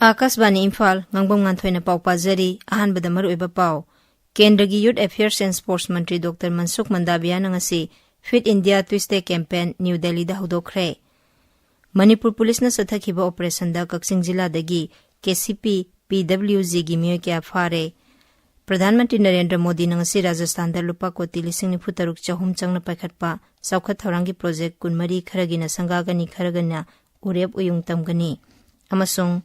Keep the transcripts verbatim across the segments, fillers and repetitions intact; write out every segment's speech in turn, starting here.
ꯑꯥꯀꯥꯁꯕꯥꯅꯤ ꯏꯝꯐꯥꯜ, ꯉꯥꯡꯕꯝ ꯉꯥꯟꯊꯣꯏꯅ ꯄꯥꯎ ꯄꯥꯖꯔꯤ꯫ ꯑꯍꯥꯟꯕꯗ ꯃꯔꯨꯑꯣꯏꯕ ꯄꯥꯎ꯫ ꯀꯦꯟꯗ꯭ꯔꯒꯤ Youth Affairs and Sports ꯃꯟꯇ꯭ꯔꯤ ꯗꯣꯛꯇꯔ ꯃꯟꯁꯨꯈ ꯃꯟꯗꯥꯕꯤꯌꯥꯅ ꯉꯁꯤ Fit India Tuesday campaign new ꯗꯦꯜꯂꯤꯗ ꯍꯧꯗꯣꯛꯈ꯭ꯔꯦ꯫ ꯃꯅꯤꯄꯨꯔ ꯄꯨꯂꯤꯁꯅ ꯆꯠꯊꯈꯤꯕ ꯑꯣꯄꯔꯦꯁꯟꯗ ꯀꯛꯆꯤꯡ ꯖꯤꯂꯥꯗꯒꯤ ꯀꯦ ꯁꯤ ꯄꯤ, ꯄꯤ ꯗꯕ꯭ꯂꯤꯎ ꯖꯤꯒꯤ ꯃꯤꯑꯣꯏ ꯀꯌꯥ ꯐꯥꯔꯦ꯫ ꯄ꯭ꯔꯙꯥꯟ ꯃꯟꯇ꯭ꯔꯤ ꯅꯔꯦꯟꯗ꯭ꯔ ꯃꯣꯗꯤꯅ ꯉꯁꯤ ꯔꯥꯖꯁꯊꯥꯟꯗ ꯂꯨꯄꯥ ꯀꯣꯇꯤ ꯂꯤꯁꯤꯡ ꯅꯤꯐꯨ ꯇꯔꯨꯛ ꯆꯍꯨꯝ ꯆꯪꯅ ꯄꯥꯏꯈꯠꯄ ꯆꯥꯎꯈꯠ ꯊꯧꯔꯥꯡꯒꯤ ꯄ꯭ꯔꯣꯖꯦꯛ ꯀꯨꯟꯃꯔꯤ, ꯈꯔꯒꯤꯅ ꯁꯪꯒꯥꯒꯅꯤ, ꯈꯔꯒꯅ ꯎꯔꯦꯞ ꯎꯌꯨꯡ ꯇꯝꯒꯅꯤ꯫ ꯑꯃꯁꯨꯡ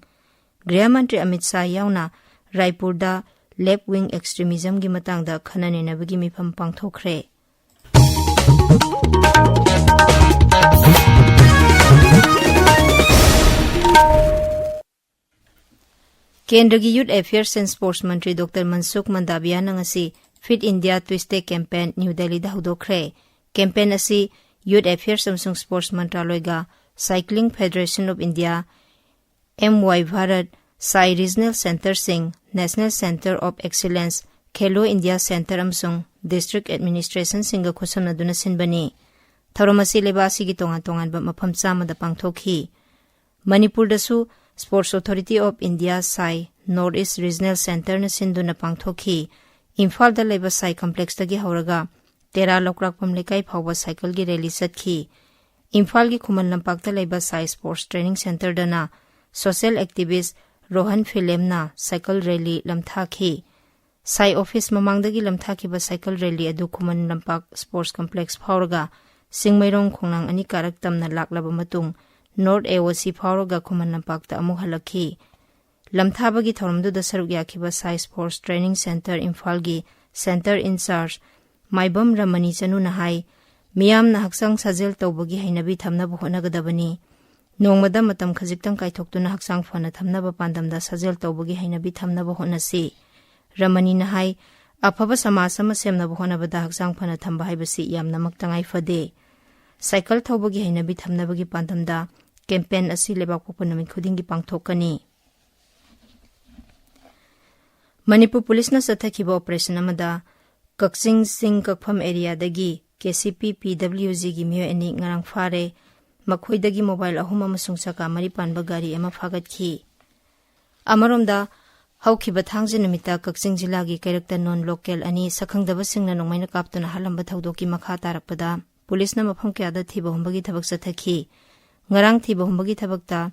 ꯒ꯭ꯔꯤꯍ ꯃꯟꯇ꯭ꯔꯤ ꯑꯃꯤꯠ ꯁꯥꯍ ꯌꯥꯎꯅ ꯔꯥꯏꯄꯨꯔꯗ left wing extremism ꯒꯤ ꯃꯇꯥꯡꯗ ꯈꯟꯅ ꯅꯩꯅꯕꯒꯤ ꯃꯤꯐꯝ ꯄꯥꯡꯊꯣꯛꯈ꯭ꯔꯦ꯫ ꯀꯦꯟꯗ꯭ꯔꯒꯤ Youth Affairs and Sports ꯃꯟꯇ꯭ꯔꯤ ꯗꯣꯛꯇꯔ ꯃꯟꯁꯨꯈ ꯃꯟꯗꯥꯕꯤꯌꯥꯅ ꯉꯁꯤ Fit India Tuesday campaign new ꯗꯦꯜꯂꯤꯗ ꯍꯧꯗꯣꯛꯈ꯭ꯔꯦ꯫ Campaign ꯑꯁꯤ Youth Affairs ꯑꯃꯁꯨꯡ Sports ꯃꯟꯇ꯭ꯔꯥꯂꯣꯏꯒ Cycling Federation of India, M Y Bharat, SAI regional ꯁꯦꯟꯇꯔꯁꯤꯡ, National Centre of Excellence, Khelo India centre ꯑꯃꯁꯨꯡ ꯗꯤꯁꯇ꯭ꯔꯤꯛ ꯑꯦꯗꯃꯤꯅꯤꯁꯇ꯭ꯔꯦꯁꯟꯁꯤꯡꯒ ꯈꯨꯠꯁꯝꯅꯗꯨꯅ ꯁꯤꯟꯕꯅꯤ꯫ ꯊꯧꯔꯝ ꯑꯁꯤ ꯂꯩꯕꯥꯛ ꯑꯁꯤꯒꯤ ꯇꯣꯉꯥꯟ ꯇꯣꯉꯥꯟꯕ ꯃꯐꯝ ꯆꯥꯝꯃꯗ ꯄꯥꯡꯊꯣꯛꯈꯤ꯫ ꯃꯅꯤꯄꯨꯔꯗꯁꯨ Sports Authority of India, ꯁꯥꯏ, North East Regional Centre ꯅ ꯁꯤꯟꯗꯨꯅ ꯄꯥꯡꯊꯣꯛꯈꯤ꯫ ꯏꯝꯐꯥꯜꯗ ꯂꯩꯕ ꯁꯥꯏ ꯀꯝꯄ꯭ꯂꯦꯛꯁꯇꯒꯤ ꯍꯧꯔꯒ ꯇꯦꯔꯥ ꯂꯧꯀ꯭ꯔꯥꯛꯄꯝ ꯂꯩꯀꯥꯏ ꯐꯥꯎꯕ ꯁꯥꯏꯀꯜꯒꯤ ꯔꯦꯂꯤ ꯆꯠꯈꯤ꯫ ꯏꯝꯐꯥꯜꯒꯤ ꯈꯨꯃꯟ ꯂꯝꯄꯥꯛꯇ ꯂꯩꯕ ꯁꯥꯏ ꯁ꯭ꯄꯣꯔꯠꯁ ꯇ꯭ꯔꯦꯅꯤꯡ ꯁꯦꯟꯇꯔꯗꯅ ꯁꯣꯁꯤꯌꯦꯜ ꯑꯦꯛꯇꯤꯚꯤꯁ ꯔꯣꯍꯟ ꯐꯤꯂꯦꯝꯅ ꯁꯥꯏꯀꯜ ꯔꯦꯂꯤ ꯂꯝꯊꯥꯈꯤ꯫ ꯁꯥꯏ ꯑꯣꯐꯤꯁ ꯃꯃꯥꯡꯗꯒꯤ ꯂꯝꯊꯥꯈꯤꯕ ꯁꯥꯏꯀꯜ ꯔꯦꯂꯤ ꯑꯗꯨ ꯈꯨꯃꯟ ꯂꯝꯄꯥꯛ ꯁ꯭ꯄꯣꯔꯠꯁ ꯀꯝꯄ꯭ꯂꯦꯛꯁ ꯐꯥꯎꯔꯒ ꯆꯤꯡꯃꯩꯔꯣꯡ ꯈꯣꯡꯅꯥꯡ ꯑꯅꯤ ꯀꯥꯔꯛ ꯇꯝꯅ ꯂꯥꯛꯂꯕ ꯃꯇꯨꯡ ꯅꯣꯔꯠ ꯑꯦ ꯑꯣ ꯁꯤ ꯐꯥꯎꯔꯒ ꯈꯨꯃꯟ ꯂꯝꯄꯥꯛꯇ ꯑꯃꯨꯛ ꯍꯜꯂꯛꯈꯤ꯫ ꯂꯝꯊꯥꯕꯒꯤ ꯊꯧꯔꯝꯗꯨꯗ ꯁꯔꯨꯛ ꯌꯥꯈꯤꯕ ꯁꯥꯏ ꯁ꯭ꯄꯣꯔꯠꯁ ꯇ꯭ꯔꯦꯅꯤꯡ ꯁꯦꯟꯇꯔ ꯏꯝꯐꯥꯜꯒꯤ ꯁꯦꯟꯇꯔ ꯏꯟꯆꯥꯔꯖ ꯃꯥꯏꯕꯝ ꯔꯃꯅꯤ ꯆꯅꯨꯅ ꯍꯥꯏ, ꯃꯤꯌꯥꯝꯅ ꯍꯛꯆꯥꯡ ꯁꯥꯖꯦꯜ ꯇꯧꯕꯒꯤ ꯍꯩꯅꯕꯤ ꯊꯝꯅꯕ ꯍꯣꯠꯅꯒꯗꯕꯅꯤ꯫ ꯅꯣꯡꯃꯗ ꯃꯇꯝ ꯈꯖꯤꯛꯇꯪ ꯀꯥꯏꯊꯣꯛꯇꯨꯅ ꯍꯛꯆꯥꯡ ꯐꯅ ꯊꯝꯅꯕ ꯄꯥꯟꯗꯝꯗ ꯁꯥꯖꯦꯜ ꯇꯧꯕꯒꯤ ꯍꯩꯅꯕꯤ ꯊꯝꯅꯕ ꯍꯣꯠꯅꯁꯤ꯫ ꯔꯃꯅꯤꯅ ꯍꯥꯏ, ꯑꯐꯕ ꯁꯃꯥꯖ ꯑꯃ ꯁꯦꯝꯅꯕ ꯍꯣꯠꯅꯕꯗ ꯍꯛꯆꯥꯡ ꯐꯅ ꯊꯝꯕ ꯍꯥꯏꯕꯁꯤ ꯌꯥꯝꯅꯃꯛ ꯇꯉꯥꯏ ꯐꯗꯦ꯫ ꯁꯥꯏꯀꯜ ꯊꯧꯕꯒꯤ ꯍꯩꯅꯕꯤ ꯊꯝꯅꯕꯒꯤ ꯄꯥꯟꯗꯝꯗ ꯀꯦꯝꯄꯦꯟ ꯑꯁꯤ ꯂꯩꯕꯥꯛꯄꯣꯛꯄ ꯅꯨꯃꯤꯠ ꯈꯨꯗꯤꯡꯒꯤ ꯄꯥꯡꯊꯣꯛꯀꯅꯤ꯫ ꯃꯅꯤꯄꯨꯔ ꯄꯨꯂꯤꯁꯅ ꯆꯠꯊꯈꯤꯕ ꯑꯣꯄꯔꯦꯁꯟ ꯑꯃꯗ ꯀꯛꯆꯤꯡ ꯆꯤꯡ ꯀꯛꯐꯝ ꯑꯦꯔꯤꯌꯥꯗꯒꯤ ꯀꯦ ꯁꯤ ꯄꯤ ꯄꯤ ꯗꯕ꯭ꯂꯤꯎ ꯖꯤꯒꯤ ꯃꯤꯑꯣꯏ ꯑꯅꯤ ꯉꯔꯥꯡ ꯐꯥꯔꯦ꯫ ꯃꯈꯣꯏꯗꯒꯤ ꯃꯣꯕꯥꯏꯜ ꯑꯍꯨꯝ ꯑꯃꯁꯨꯡ ꯆꯀꯥ ꯃꯔꯤ ꯄꯥꯟꯕ ꯒꯥꯔꯤ ꯑꯃ ꯐꯥꯒꯠꯈꯤ꯫ ꯑꯃꯔꯣꯝꯗ, ꯍꯧꯈꯤꯕ ꯊꯥꯡꯖ ꯅꯨꯃꯤꯠꯇ ꯀꯛꯆꯤꯡ ꯖꯤꯂꯥꯒꯤ ꯀꯩꯔꯛꯇ non local ꯑꯅꯤ ꯁꯛꯈꯪꯗꯕꯁꯤꯡꯅ ꯅꯣꯡꯃꯩꯅ ꯀꯥꯞꯇꯨꯅ ꯍꯥꯠꯂꯝꯕ ꯊꯧꯗꯣꯛꯀꯤ ꯃꯈꯥ ꯇꯥꯔꯛꯄꯗ ꯄꯨꯂꯤꯁꯅ ꯃꯐꯝ ꯀꯌꯥꯗ ꯊꯤꯕ ꯍꯨꯝꯕꯒꯤ ꯊꯕꯛ ꯆꯠꯊꯈꯤ꯫ ꯉꯔꯥꯡ ꯊꯤꯕ ꯍꯨꯝꯕꯒꯤ ꯊꯕꯛꯇ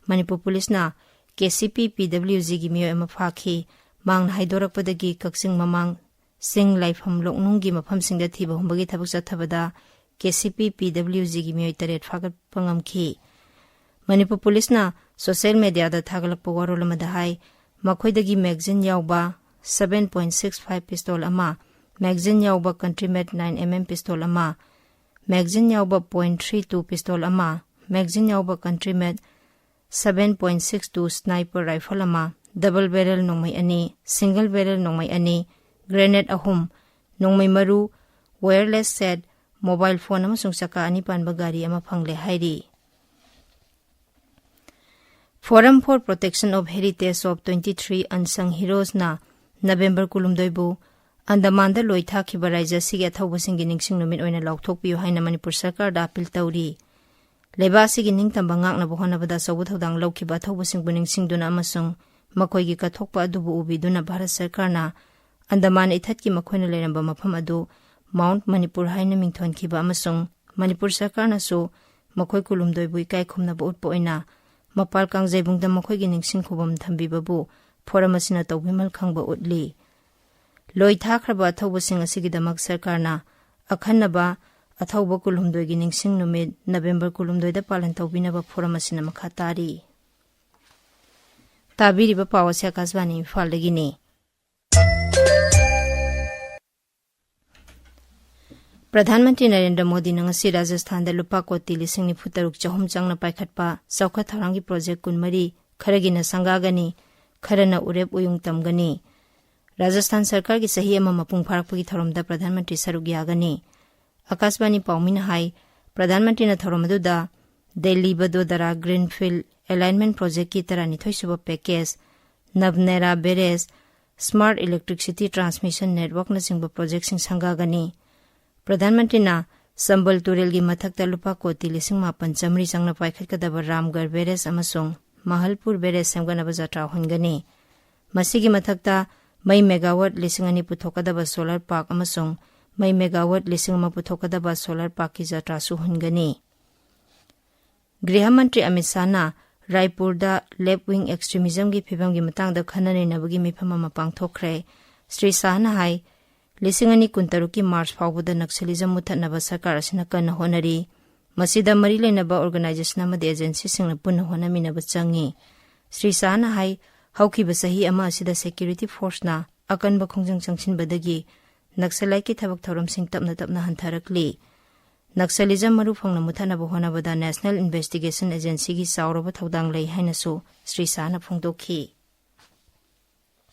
ꯃꯅꯤꯄꯨꯔ ꯄꯨꯂꯤꯁꯅ KCP PWGꯒꯤ ꯃꯤꯑꯣꯏ ꯑꯃ ꯐꯥꯈꯤ꯫ ꯃꯥꯡꯅ ꯍꯥꯏꯗꯣꯔꯛꯄꯗꯒꯤ ꯀꯛꯆꯤꯡ ꯃꯃꯥꯡ ꯆꯤꯡ ꯂꯥꯏꯐꯝ ꯂꯣꯛꯅꯨꯡꯒꯤ ꯃꯐꯝꯁꯤꯡꯗ ꯊꯤꯕ ꯍꯨꯝꯕꯒꯤ ꯊꯕꯛ ꯆꯠꯊꯕꯗ KCP PWGꯒꯤ ꯃꯤꯑꯣꯏ ꯇꯔꯦꯠ ꯐꯥꯒꯠꯄ ꯉꯝꯈꯤ꯫ ꯃꯅꯤꯄꯨꯔ ꯄꯨꯂꯤꯁꯅ social mediaꯗ ꯊꯥꯒꯠꯂꯛꯄ ꯋꯥꯔꯣꯜ ꯑꯃꯗ ꯍꯥꯏ, ꯃꯈꯣꯏꯗꯒꯤ magazine ꯌꯥꯎꯕ seven point six five pistol ꯑꯃ, magazine ꯌꯥꯎꯕ country made nine MM pistol ꯑꯃ, magazine ꯌꯥꯎꯕ .thirty two pistol ꯑꯃ, magazine ꯌꯥꯎꯕ country made seven point six two sniper rifle ꯑꯃ, double barrel ꯅꯣꯡꯃꯩ ꯑꯅꯤ, single barrel ꯅꯣꯡꯃꯩ ꯑꯅꯤ, grenade ꯑꯍꯨꯝ, ꯅꯣꯡꯃꯩ ꯃꯔꯨ, wireless set, mobile phone ꯑꯃꯁꯨꯡ ꯆꯀꯥ ꯑꯅꯤ ꯄꯥꯟꯕ ꯒꯥꯔꯤ ꯑꯃ ꯐꯪꯂꯦ ꯍꯥꯏꯔꯤ꯫ Forum for Protection of Heritage of twenty three Unsung Heroesꯅ ꯅꯕꯦꯝꯕꯔ ꯀꯨꯟꯍꯨꯝꯗꯣꯏꯕꯨ ꯑꯟꯗꯃꯥꯟꯗ ꯂꯣꯏ ꯊꯥꯈꯤꯕ ꯔꯥꯏꯖ꯭ꯌ ꯑꯁꯤꯒꯤ ꯑꯊꯧꯕꯁꯤꯡꯒꯤ ꯅꯤꯡꯁꯤꯡ ꯅꯨꯃꯤꯠ ꯑꯣꯏꯅ ꯂꯥꯎꯊꯣꯛꯄꯤꯌꯨ ꯍꯥꯏꯅ ꯃꯅꯤꯄꯨꯔ ꯁꯔꯀꯥꯔꯗ ꯑꯥꯄꯤꯜ ꯇꯧꯔꯤ꯫ ꯂꯩꯕꯥꯛ ꯑꯁꯤꯒꯤ ꯅꯤꯡꯇꯝꯕ ꯉꯥꯛꯅꯕ ꯍꯣꯠꯅꯕꯗ ꯑꯆꯧꯕ ꯊꯧꯗꯥꯡ ꯂꯧꯈꯤꯕ ꯑꯊꯧꯕꯁꯤꯡꯕꯨ ꯅꯤꯡꯁꯤꯡꯗꯨꯅ ꯑꯃꯁꯨꯡ ꯃꯈꯣꯏꯒꯤ ꯀꯠꯊꯣꯛꯄ ꯑꯗꯨꯕꯨ ꯎꯕꯤꯗꯨꯅ ꯚꯥꯔꯠ ꯁꯔꯀꯥꯔꯅ ꯑꯟꯗꯃꯥꯟ ꯏꯊꯠꯀꯤ ꯃꯈꯣꯏꯅ ꯂꯩꯔꯝꯕ ꯃꯐꯝ ꯑꯗꯨ Mount Manipur ꯍꯥꯏꯅ ꯃꯤꯡꯊꯣꯟꯈꯤꯕ ꯑꯃꯁꯨꯡ ꯃꯅꯤꯄꯨꯔ ꯁꯔꯀꯥꯔꯅꯁꯨ ꯃꯈꯣꯏ ꯀꯨꯟꯍꯨꯝꯗꯣꯏꯕꯨ ꯏꯀꯥꯏ ꯈꯨꯝꯅꯕ ꯎꯠꯄ ꯑꯣꯏꯅ ꯃꯄꯥꯜ ꯀꯥꯡꯖꯩꯕꯨꯡꯗ ꯃꯈꯣꯏꯒꯤ ꯅꯤꯡꯁꯤꯡ ꯈꯨꯕꯝ ꯊꯝꯕꯤꯕꯕꯨ forum ꯑꯁꯤꯅ ꯇꯧꯕꯤꯃꯜ ꯈꯪꯕ ꯎꯠꯂꯤ꯫ ꯂꯣꯏ ꯊꯥꯈ꯭ꯔꯕ ꯑꯊꯧꯕꯁꯤꯡ ꯑꯁꯤꯒꯤꯗꯃꯛ ꯁꯔꯀꯥꯔꯅ ꯑꯈꯟꯅꯕ ꯑꯊꯧꯕ ꯀꯨꯟꯍꯨꯝꯗꯣꯏꯒꯤ ꯅꯤꯡꯁꯤꯡ ꯅꯨꯃꯤꯠ ꯅꯕꯦꯝꯕꯔ ꯀꯨꯟꯍꯨꯝꯗꯣꯏꯗ ꯄꯥꯂꯟ ꯇꯧꯕꯤꯅꯕ forum ꯑꯁꯤꯅ ꯃꯈꯥ ꯇꯥꯔꯤ꯫ ꯇꯥꯕꯤꯔꯤꯕ ꯄꯥꯎ ꯑꯁꯤ ꯑꯥꯀꯥꯁꯕꯥꯅꯤ ꯏꯝꯐꯥꯜꯗꯒꯤꯅꯤ꯫ ꯄ꯭ꯔꯙꯥꯟ ꯃꯟꯇ꯭ꯔꯤ ꯅꯔꯦꯟꯗ꯭ꯔ ꯃꯣꯗꯤꯅ ꯉꯁꯤ ꯔꯥꯖꯁꯊꯥꯟꯗ ꯂꯨꯄꯥ ꯀꯣꯇꯤ ꯂꯤꯁꯤꯡ ꯅꯤꯐꯨ ꯇꯔꯨꯛ ꯆꯍꯨꯝ ꯆꯪꯅ ꯄꯥꯏꯈꯠꯄ ꯆꯥꯎꯈꯠ ꯊꯧꯔꯥꯡꯒꯤ ꯄ꯭ꯔꯣꯖꯦꯛ ꯀꯨꯟꯃꯔꯤ, ꯈꯔꯒꯤꯅ ꯁꯪꯒꯥꯒꯅꯤ, ꯈꯔꯅ ꯎꯔꯦꯞ ꯎꯌꯨꯡ ꯇꯝꯒꯅꯤ꯫ ꯔꯥꯖꯁꯊꯥꯟ ꯁꯔꯀꯥꯔꯒꯤ ꯆꯍꯤ ꯑꯃ ꯃꯄꯨꯡ ꯐꯥꯔꯛꯄꯒꯤ ꯊꯧꯔꯝꯗ ꯄ꯭ꯔꯙꯥꯟ ꯃꯟꯇ꯭ꯔꯤ ꯁꯔꯨꯛ ꯌꯥꯒꯅꯤ꯫ ꯑꯥꯀꯥꯁꯕꯥꯅꯤ ꯄꯥꯎꯃꯤꯅ ꯍꯥꯏ, ꯄ꯭ꯔꯙꯥꯟ ꯃꯟꯇ꯭ꯔꯤꯅ ꯊꯧꯔꯝ ꯑꯗꯨꯗ ꯗꯦꯜꯂꯤ ꯕꯗꯣꯗꯔꯥ Greenfield Alignment Projectꯀꯤ ꯇꯔꯥꯅꯤꯊꯣꯏ ꯁꯨꯕ package, ꯅꯕꯅꯦꯔꯥ Barrage, Smart Electricity Transmission Networkꯅꯆꯤꯡꯕ projectꯁꯤꯡ ꯁꯪꯒꯥꯒꯅꯤ꯫ ꯄ꯭ꯔꯙꯥꯟ ꯃꯟꯇ꯭ꯔꯤꯅ ꯆꯝꯕꯜ ꯇꯨꯔꯦꯜꯒꯤ ꯃꯊꯛꯇ ꯂꯨꯄꯥ ꯀꯣꯇꯤ ꯂꯤꯁꯤꯡ ꯃꯥꯄꯟ ꯆꯥꯃꯔꯤ ꯆꯪꯅ ꯄꯥꯏꯈꯠꯀꯗꯕ ꯔꯥꯝꯒꯔ Barrage ꯑꯃꯁꯨꯡ ꯃꯍꯜꯄꯨꯔ ꯕꯦꯔꯦꯖ ꯁꯦꯝꯒꯠꯅꯕ ꯖꯇ꯭ꯔꯥ ꯍꯨꯟꯒꯅꯤ꯫ ꯃꯁꯤꯒꯤ ꯃꯊꯛꯇ ꯃꯩ ꯃꯦꯒꯥꯋꯥꯠ ꯂꯤꯁꯤꯡ ꯑꯅꯤ ꯄꯨꯊꯣꯛꯀꯗꯕ ꯁꯣꯂꯔ ꯄꯥꯔꯛ ꯑꯃꯁꯨꯡ ꯃꯩ ꯃꯦꯒꯥꯋꯥꯠ ꯂꯤꯁꯤꯡ ꯑꯃ ꯄꯨꯊꯣꯛꯀꯗꯕ ꯁꯣꯂꯔ ꯄꯥꯔꯛꯀꯤ ꯖꯇ꯭ꯔꯥꯁꯨ ꯍꯨꯟꯒꯅꯤ꯫ ꯒ꯭ꯔꯤꯍ ꯃꯟꯇ꯭ꯔꯤ ꯑꯃꯤꯠ ꯁꯥꯍꯅ ꯔꯥꯏꯄꯨꯔꯗ ꯂꯦꯐ ꯋꯤꯡ ꯑꯦꯛꯁꯇ꯭ꯔꯤꯃꯤꯖꯝꯒꯤ ꯐꯤꯕꯝꯒꯤ ꯃꯇꯥꯡꯗ ꯈꯟꯅ ꯅꯩꯅꯕꯒꯤ ꯃꯤꯐꯝ ꯑꯃ ꯄꯥꯡꯊꯣꯛꯈ꯭ꯔꯦ꯫ ꯁ꯭ꯔꯤ ꯁꯥꯍꯅ ꯍꯥꯏ, ꯂꯤꯁꯤꯡ ꯑꯅꯤ ꯀꯨꯟꯇꯔꯨꯛꯀꯤ ꯃꯥꯔꯆ ꯐꯥꯎꯕꯗ ꯅꯛꯁꯂꯤꯖꯝ ꯃꯨꯊꯠꯅꯕ ꯁꯔꯀꯥꯔ ꯑꯁꯤꯅ ꯀꯟꯅ ꯍꯣꯠꯅꯔꯤ꯫ ꯃꯁꯤꯗ ꯃꯔꯤ ꯂꯩꯅꯕ ꯑꯣꯔꯒꯅꯥꯏꯖꯦꯁꯟ ꯑꯃꯗꯤ ꯑꯦꯖꯦꯟꯁꯤꯁꯤꯡꯅ ꯄꯨꯟꯅ ꯍꯣꯠꯅꯃꯤꯟꯅꯕ ꯆꯪꯏ꯫ ꯁ꯭ꯔꯤ ꯁꯥꯍꯅ ꯍꯥꯏ, ꯍꯧꯈꯤꯕ ꯆꯍꯤ ꯑꯃ ꯑꯁꯤꯗ ꯁꯦꯀ꯭ꯌꯨꯔꯤꯇꯤ ꯐꯣꯔꯁꯅ ꯑꯀꯟꯕ ꯈꯣꯡꯖꯪ ꯆꯪꯁꯤꯟꯕꯗꯒꯤ ꯅꯛꯁꯂꯥꯏꯠꯀꯤ ꯊꯕꯛ ꯊꯧꯔꯝꯁꯤꯡ ꯇꯞꯅ ꯇꯞꯅ ꯍꯟꯊꯔꯛꯂꯤ꯫ ꯅꯛꯁꯂꯤꯖꯝ ꯃꯔꯨ ꯐꯪꯅ ꯃꯨꯊꯠꯅꯕ ꯍꯣꯠꯅꯕꯗ ꯅꯦꯁꯅꯦꯜ ꯏꯟꯚꯦꯁꯇꯤꯒꯦꯁꯟ ꯑꯦꯖꯦꯟꯁꯤꯒꯤ ꯆꯥꯎꯔꯕ ꯊꯧꯗꯥꯡ ꯂꯩ ꯍꯥꯏꯅꯁꯨ ꯁ꯭ꯔꯤ ꯁꯥꯍꯅ ꯐꯣꯡꯗꯣꯛꯈꯤ꯫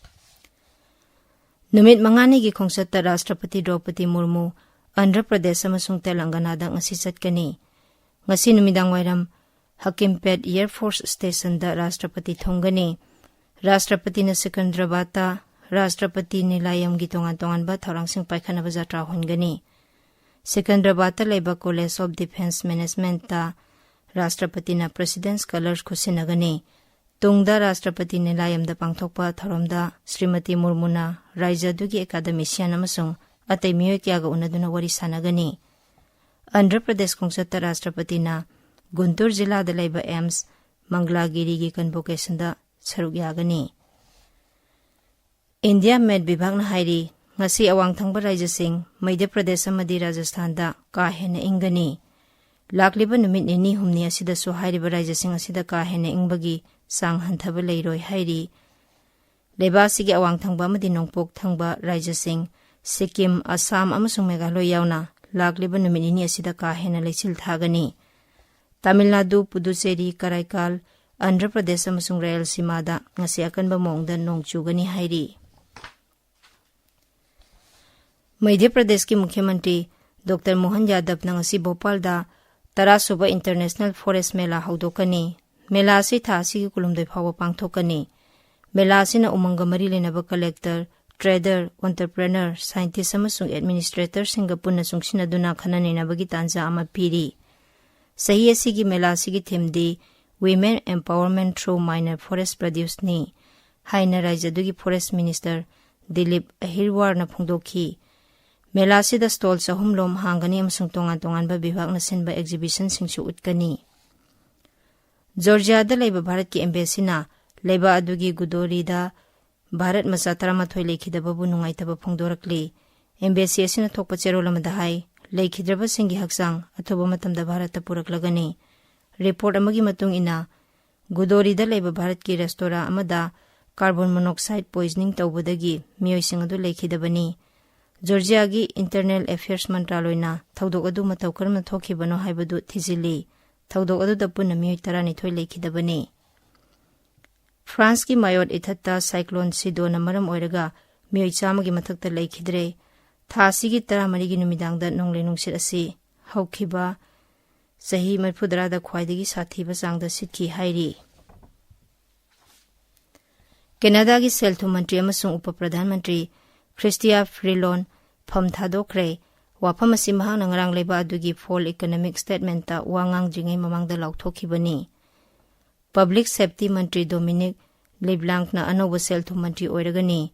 ꯅꯨꯃꯤꯠ ꯃꯉꯥꯅꯤꯒꯤ ꯈꯣꯡꯆꯠꯇ ꯔꯥꯁꯇ꯭ꯔꯄꯇꯤ ꯗ꯭ꯔꯧꯄꯗꯤ ꯃꯨꯔꯃꯨ ꯑꯟꯙ꯭ꯔ ꯄ꯭ꯔꯗꯦꯁ ꯑꯃꯁꯨꯡ ꯇꯦꯂꯪꯒꯅꯥꯗ ꯉꯁꯤ ꯆꯠꯀꯅꯤ꯫ ꯉꯁꯤ ꯅꯨꯃꯤꯗꯥꯡ ꯋꯥꯏꯔꯝ ꯍꯀꯤꯝꯄꯦꯠ ꯑꯦꯌꯔ ꯐꯣꯔꯁ ꯁ꯭ꯇꯦꯁꯟꯗ ꯔꯥꯁꯇ꯭ꯔꯄꯇꯤ ꯊꯨꯡꯒꯅꯤ꯫ ꯔꯥꯁꯇ꯭ꯔꯄꯇꯤꯅ ꯁꯤꯀꯟꯗ꯭ꯔꯕꯥꯗꯇ ꯔꯥꯁꯇ꯭ꯔꯄꯇꯤ ꯅꯤꯂꯥꯌꯝꯒꯤ ꯇꯣꯉꯥꯟ ꯇꯣꯉꯥꯟꯕ ꯊꯧꯔꯥꯡꯁꯤꯡ ꯄꯥꯏꯈꯠꯅꯕ ꯖꯇ꯭ꯔꯥ ꯍꯣꯟꯒꯅꯤ꯫ ꯁꯤꯀꯟꯗ꯭ꯔꯕꯥꯗꯇ ꯂꯩꯕ ꯀꯣꯂꯦꯖ ꯑꯣꯐ ꯗꯤꯐꯦꯟꯁ ꯃꯦꯅꯦꯖꯃꯦꯟꯠꯇ ꯔꯥꯁꯇ꯭ꯔꯄꯇꯤꯅ ꯄ꯭ꯔꯦꯁꯤꯗꯦꯟꯠꯁ ꯀꯂꯔꯁ ꯈꯨꯠꯁꯤꯟꯅꯒꯅꯤ꯫ ꯇꯨꯡꯗ ꯔꯥꯁꯇ꯭ꯔꯄꯇꯤ ꯅꯤꯂꯥꯌꯝꯗ ꯄꯥꯡꯊꯣꯛꯄ ꯊꯧꯔꯝꯗ ꯁ꯭ꯔꯤꯃꯇꯤ ꯃꯨꯔꯃꯨꯅ ꯔꯥꯖ꯭ꯌ ꯑꯗꯨꯒꯤ ꯑꯦꯀꯥꯗꯃꯤꯁꯤꯌꯥꯟ ꯑꯃꯁꯨꯡ ꯑꯇꯩ ꯃꯤꯑꯣꯏ ꯀꯌꯥꯒ ꯎꯅꯗꯨꯅ ꯋꯥꯔꯤ ꯁꯥꯟꯅꯒꯅꯤ꯫ ꯑꯟꯙ꯭ꯔ ꯄ꯭ꯔꯗꯦꯁ ꯈꯣꯡꯆꯠꯇ ꯔꯥꯁꯇ꯭ꯔꯄꯇꯤꯅ ꯒꯨꯟꯇꯨꯔ ꯖꯤꯂꯥꯗ ꯂꯩꯕ ꯑꯦꯝꯁ ꯃꯪꯒꯂꯥꯒꯤꯔꯤꯒꯤ ꯀꯟꯚꯣꯀꯦꯁꯟꯗ ꯁꯔꯨꯛ ꯌꯥꯒꯅꯤ꯫ ꯏꯟꯗꯤꯌꯥ ꯃꯦꯠ ꯕꯤꯚꯥꯒꯅ ꯍꯥꯏꯔꯤ, ꯉꯁꯤ ꯑꯋꯥꯡ ꯊꯪꯕ ꯔꯥꯖ꯭ꯌꯁꯤꯡ ꯃꯙ꯭ꯌ ꯄ꯭ꯔꯗꯦꯁ ꯑꯃꯗꯤ ꯔꯥꯖꯁꯊꯥꯟꯗ ꯀꯥ ꯍꯦꯟꯅ ꯏꯪꯒꯅꯤ꯫ ꯂꯥꯛꯂꯤꯕ ꯅꯨꯃꯤꯠ ꯅꯤꯅꯤ ꯍꯨꯝꯅꯤ ꯑꯁꯤꯗꯁꯨ ꯍꯥꯏꯔꯤꯕ ꯔꯥꯖ꯭ꯌꯁꯤꯡ ꯑꯁꯤꯗ ꯀꯥ ꯍꯦꯟꯅ ꯏꯪꯕꯒꯤ ꯆꯥꯡ ꯍꯟꯊꯕ ꯂꯩꯔꯣꯏ ꯍꯥꯏꯔꯤ꯫ ꯂꯩꯕꯥꯛ ꯑꯁꯤꯒꯤ ꯑꯋꯥꯡ ꯊꯪꯕ ꯑꯃꯗꯤ ꯅꯣꯡꯄꯣꯛ ꯊꯪꯕ ꯔꯥꯖ꯭ꯌꯁꯤꯡ ꯁꯤꯛꯀꯤꯝ, ꯑꯁꯥꯝ ꯑꯃꯁꯨꯡ ꯃꯦꯘꯥꯂꯣꯏ ꯌꯥꯎꯅ ꯂꯥꯛꯂꯤꯕ ꯅꯨꯃꯤꯠ ꯅꯤꯅꯤ ꯑꯁꯤꯗ ꯀꯥ ꯍꯦꯟꯅ ꯂꯩꯆꯤꯜ ꯊꯥꯒꯅꯤ꯫ ꯇꯥꯃꯤꯜ ꯅꯥꯗꯨ, ꯄꯨꯗꯨꯆꯦꯔꯤ, ꯀꯔꯥꯏꯀꯥꯜ, ꯑꯟꯙ꯭ꯔ ꯄ꯭ꯔꯗꯦꯁ ꯑꯃꯁꯨꯡ ꯔꯥꯌꯜꯁꯤꯃꯥꯗ ꯉꯁꯤ ꯑꯀꯟꯕ ꯃꯑꯣꯡꯗ ꯅꯣꯡ ꯆꯨꯒꯅꯤ ꯍꯥꯏꯔꯤ꯫ ꯃꯙ꯭ꯌ ꯄ꯭ꯔꯗꯦꯁꯀꯤ ꯃꯨꯈ꯭ꯌ ꯃꯟꯇ꯭ꯔꯤ ꯗꯣꯛꯇꯔ ꯃꯣꯍꯟ ꯌꯥꯗꯕꯅ ꯉꯁꯤ ꯚꯣꯄꯥꯜꯗ ꯇꯔꯥꯁꯨꯕ ꯏꯟꯇꯔꯅꯦꯁꯅꯦꯜ ꯐꯣꯔꯦꯁ ꯃꯦꯂꯥ ꯍꯧꯗꯣꯛꯀꯅꯤ꯫ ꯃꯦꯂꯥ ꯑꯁꯤ ꯊꯥ ꯑꯁꯤꯒꯤ ꯀꯨꯟꯍꯨꯝꯗꯣꯏ ꯐꯥꯎꯕ ꯄꯥꯡꯊꯣꯛꯀꯅꯤ꯫ ꯃꯦꯂꯥ ꯑꯁꯤꯅ ꯎꯃꯪꯒ ꯃꯔꯤ ꯂꯩꯅꯕ ꯀꯂꯦꯛꯇꯔ, ꯇ꯭ꯔꯦꯗꯔ, ꯑꯣꯟꯇꯔꯄ꯭ꯔꯦꯅꯔ, ꯁꯥꯏꯟꯇꯤꯁ ꯑꯃꯁꯨꯡ ꯑꯦꯗꯃꯤꯅꯤꯁꯇ꯭ꯔꯦꯇꯔꯁꯤꯡꯒ ꯄꯨꯟꯅ ꯆꯨꯡꯁꯤꯟꯅꯗꯨꯅ ꯈꯟꯅ ꯅꯩꯅꯕꯒꯤ ꯇꯥꯟꯖꯥ ꯑꯃ ꯄꯤꯔꯤ꯫ ꯆꯍꯤ ꯑꯁꯤꯒꯤ ꯃꯦꯂꯥ ꯑꯁꯤꯒꯤ ꯊꯤꯝꯗꯤ Women Empowerment Through Minor Forest Produce ꯅꯤ ꯍꯥꯏꯅ ꯔꯥꯖ꯭ꯌ ꯑꯗꯨꯒꯤ Forest Minister ꯗꯤꯂꯤꯞ ꯑꯍꯤꯔꯋꯥꯔꯅ ꯐꯣꯡꯗꯣꯛꯈꯤ꯫ ꯃꯦꯂꯥꯁꯤꯗ stall ꯆꯍꯨꯝ ꯂꯣꯝ ꯍꯥꯡꯒꯅꯤ ꯑꯃꯁꯨꯡ ꯇꯣꯉꯥꯟ ꯇꯣꯉꯥꯟꯕ ꯕꯤꯚꯥꯒꯅ ꯁꯤꯟꯕ exhibition ꯁꯤꯡꯁꯨ ꯎꯠꯀꯅꯤ꯫ ꯖꯣꯔꯖꯤꯌꯥꯗ ꯂꯩꯕ ꯚꯥꯔꯠꯀꯤ embassy ꯅ ꯂꯩꯕꯥꯛ ꯑꯗꯨꯒꯤ ꯒꯨꯗꯣꯔꯤꯗ ꯚꯥꯔꯠ ꯃꯆꯥ ꯇꯔꯥꯃꯥꯊꯣꯏ ꯂꯩꯈꯤꯗꯕꯕꯨ ꯅꯨꯡꯉꯥꯏꯇꯕ ꯐꯣꯡꯗꯣꯔꯛꯂꯤ꯫ Embassy ꯑꯁꯤꯅ ꯊꯣꯛꯄ ꯆꯦꯔꯣꯜ ꯑꯃꯗ ꯍꯥꯏ, ꯂꯩꯈꯤꯗ꯭ꯔꯕꯁꯤꯡꯒꯤ ꯍꯛꯆꯥꯡ ꯑꯊꯨꯕ ꯃꯇꯝꯗ ꯚꯥꯔꯠꯇ ꯄꯨꯔꯛꯂꯒꯅꯤ꯫ Report ꯑꯃꯒꯤ ꯃꯇꯨꯡ ꯏꯟꯅ, ꯒꯨꯗꯣꯔꯤꯗ ꯂꯩꯕ ꯚꯥꯔꯠꯀꯤ restaurant ꯑꯃꯗ carbon monoxide poisoning ꯇꯧꯕꯗꯒꯤ ꯃꯤꯑꯣꯏꯁꯤꯡ ꯑꯗꯨ ꯂꯩꯈꯤꯗꯕꯅꯤ꯫ ꯖꯣꯔꯖꯤꯌꯥꯒꯤ Internal Affairs ꯃꯟꯇ꯭ꯔꯥꯂꯣꯏꯅ ꯊꯧꯗꯣꯛ ꯑꯗꯨ ꯃꯇꯧ ꯀꯔꯝꯅ ꯊꯣꯛꯈꯤꯕꯅꯣ ꯍꯥꯏꯕꯗꯨ ꯊꯤꯖꯤꯜꯂꯤ꯫ ꯊꯧꯗꯣꯛ ꯑꯗꯨꯗ ꯄꯨꯟꯅ ꯃꯤꯑꯣꯏ ꯇꯔꯥꯅꯤꯊꯣꯏ ꯂꯩꯈꯤꯗꯕꯅꯤ꯫ ꯐ꯭ꯔꯥꯟꯁꯀꯤ ꯃꯥꯌꯣꯠ ꯏꯊꯠꯇ cyclone ꯁꯤꯗꯣꯟꯅ ꯃꯔꯝ ꯑꯣꯏꯔꯒ ꯃꯤꯑꯣꯏ ꯆꯥꯝꯃꯒꯤ ꯃꯊꯛꯇ ꯂꯩꯈꯤꯗ꯭ꯔꯦ꯫ ꯊꯥ ꯑꯁꯤꯒꯤ ꯇꯔꯥꯃꯔꯤꯒꯤ ꯅꯨꯃꯤꯗꯥꯡꯗ ꯅꯣꯡꯂꯩ ꯅꯨꯡꯁꯤꯠ ꯑꯁꯤ ꯍꯧꯈꯤꯕ ꯆꯍꯤ ꯃꯔꯤꯐꯨꯇꯔꯥꯗ ꯈ꯭ꯋꯥꯏꯗꯒꯤ ꯁꯥꯊꯤꯕ ꯆꯥꯡꯗ ꯁꯤꯠꯈꯤ ꯍꯥꯏꯔꯤ꯫ ꯀꯦꯅꯥꯗꯥꯒꯤ ꯁꯦꯜ ꯊꯨꯝ ꯃꯟꯇ꯭ꯔꯤ ꯑꯃꯁꯨꯡ ꯎꯄ ꯄ꯭ꯔꯙꯥꯟ ꯃꯟꯇ꯭ꯔꯤ ꯈ꯭ꯔꯤꯁꯇꯤꯌꯥ ꯐ꯭ꯔꯤꯂꯣꯟ ꯐꯝ ꯊꯥꯗꯣꯛꯈ꯭ꯔꯦ꯫ ꯋꯥꯐꯝ ꯑꯁꯤ ꯃꯍꯥꯛꯅ ꯉꯔꯥꯡ ꯂꯩꯕꯥꯛ ꯑꯗꯨꯒꯤ fall economic statement ꯇ ꯋꯥ ꯉꯥꯡꯗ꯭ꯔꯤꯉꯩ ꯃꯃꯥꯡꯗ ꯂꯥꯎꯊꯣꯛꯈꯤꯕꯅꯤ꯫ Public Safety ꯃꯟꯇ꯭ꯔꯤ ꯗꯣꯃꯤꯅꯤꯛ ꯂꯤꯕ꯭ꯂꯥꯡꯛꯅ ꯑꯅꯧꯕ ꯁꯦꯜ ꯊꯨꯝ ꯃꯟꯇ꯭ꯔꯤ ꯑꯣꯏꯔꯒꯅꯤ꯫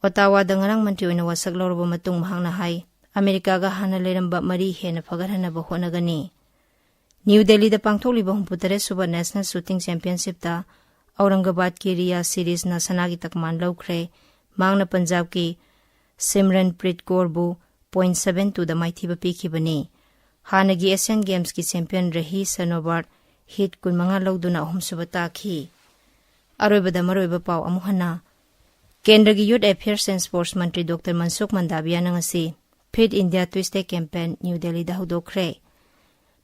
ꯑꯣꯇꯥꯋꯥꯗ ꯉꯔꯥꯡ ꯃꯟꯇ꯭ꯔꯤ ꯑꯣꯏꯅ ꯋꯥꯁꯛ ꯂꯧꯔꯕ ꯃꯇꯨꯡ ꯃꯍꯥꯛꯅ ꯍꯥꯏ, ꯑꯃꯦꯔꯤꯀꯥꯒ ꯍꯥꯟꯅ ꯂꯩꯔꯝꯕ ꯃꯔꯤ ꯍꯦꯟꯅ ꯐꯒꯠꯍꯟꯅꯕ ꯍꯣꯠꯅꯒꯅꯤ꯫ ꯅ꯭ꯌꯨ ꯗꯦꯜꯂꯤꯗ ꯄꯥꯡꯊꯣꯛꯂꯤꯕ ꯍꯨꯝꯐꯨꯇꯔꯦꯠ ꯁꯨꯕ National Shooting Championship ꯇ ꯑꯧꯔꯪꯒꯕꯥꯗꯀꯤ ꯔꯤꯌꯥ ꯁꯤꯔꯤꯖꯅ ꯁꯅꯥꯒꯤ ꯇꯛꯃꯥꯟ ꯂꯧꯈ꯭ꯔꯦ꯫ ꯃꯍꯥꯛꯅ ꯄꯟꯖꯥꯕꯀꯤ ꯁꯤꯝꯔꯟ ꯄ꯭ꯔꯤꯠ ꯀꯣꯔꯕꯨ point seven two ꯗ ꯃꯥꯏꯊꯤꯕ ꯄꯤꯈꯤꯕꯅꯤ꯫ ꯍꯥꯟꯅꯒꯤ Asian Games ꯀꯤ champion ꯔꯍꯤ ꯁꯅꯣꯕꯥꯔꯠ heat ꯀꯨꯟꯃꯉꯥ ꯂꯧꯗꯨꯅ ꯑꯍꯨꯝꯁꯨꯕ ꯇꯥꯈꯤ꯫ ꯑꯔꯣꯏꯕꯗ ꯃꯔꯨꯑꯣꯏꯕ ꯄꯥꯎ ꯑꯃꯨꯛ ꯍꯟꯅ꯫ ꯀꯦꯟꯗ꯭ꯔꯒꯤ Youth Affairs and Sports ꯃꯟꯇ꯭ꯔꯤ ꯗꯣꯛꯇꯔ ꯃꯟꯁꯨꯈ ꯃꯟꯗꯥꯕꯤꯌꯥꯅ ꯉꯁꯤ Fit India Tuesday campaign new ꯗꯦꯜꯂꯤꯗ ꯍꯧꯗꯣꯛꯈ꯭ꯔꯦ꯫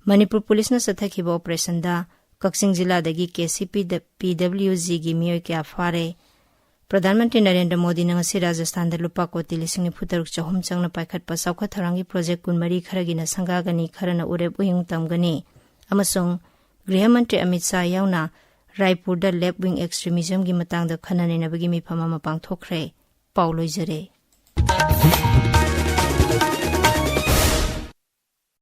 ꯃꯅꯤꯄꯨꯔ ꯄꯨꯂꯤꯁꯅ ꯆꯠꯊꯈꯤꯕ operation ꯗ ꯀꯛꯆꯤꯡ ꯖꯤꯂꯥꯗꯒꯤ ꯀꯦ ꯁꯤ ꯄꯤ ꯗ-, ꯄꯤ ꯗꯕ꯭ꯂꯤꯌꯨ ꯖꯤꯒꯤ ꯃꯤꯑꯣꯏ ꯀꯌꯥ ꯐꯥꯔꯦ꯫ ꯄ꯭ꯔꯙꯥꯟ ꯃꯟꯇ꯭ꯔꯤ ꯅꯔꯦꯟꯗ꯭ꯔ ꯃꯣꯗꯤꯅ ꯉꯁꯤ ꯔꯥꯖꯁꯊꯥꯟꯗ ꯂꯨꯄꯥ ꯀꯣꯇꯤ ꯂꯤꯁꯤꯡ ꯅꯤꯐꯨ ꯇꯔꯨꯛ ꯆꯍꯨꯝ ꯆꯪꯅ ꯄꯥꯏꯈꯠꯄ ꯆꯥꯎꯈꯠ ꯊꯧꯔꯥꯡꯒꯤ project ꯀꯨꯟꯃꯔꯤ ꯈꯔꯒꯤꯅ ꯁꯪꯒꯥꯒꯅꯤ, ꯈꯔꯅ ꯎꯔꯦꯞ ꯎꯌꯨꯡ ꯇꯝꯒꯅꯤ ꯑꯃꯁꯨꯡ ꯒ꯭ꯔꯤꯍ ꯃꯟꯇ꯭ꯔꯤ ꯑꯃꯤꯠ ꯁꯥꯍ ꯌꯥꯎꯅ ꯔꯥꯏꯄꯨꯔꯗ left wing extremism ꯒꯤ ꯃꯇꯥꯡꯗ ꯈꯟꯅ ꯅꯩꯅꯕꯒꯤ ꯃꯤꯐꯝ ꯑꯃ ꯄꯥꯡꯊꯣꯛꯈ꯭ꯔꯦ꯫ ꯄꯥꯎ ꯂꯣꯏꯖꯔꯦ꯫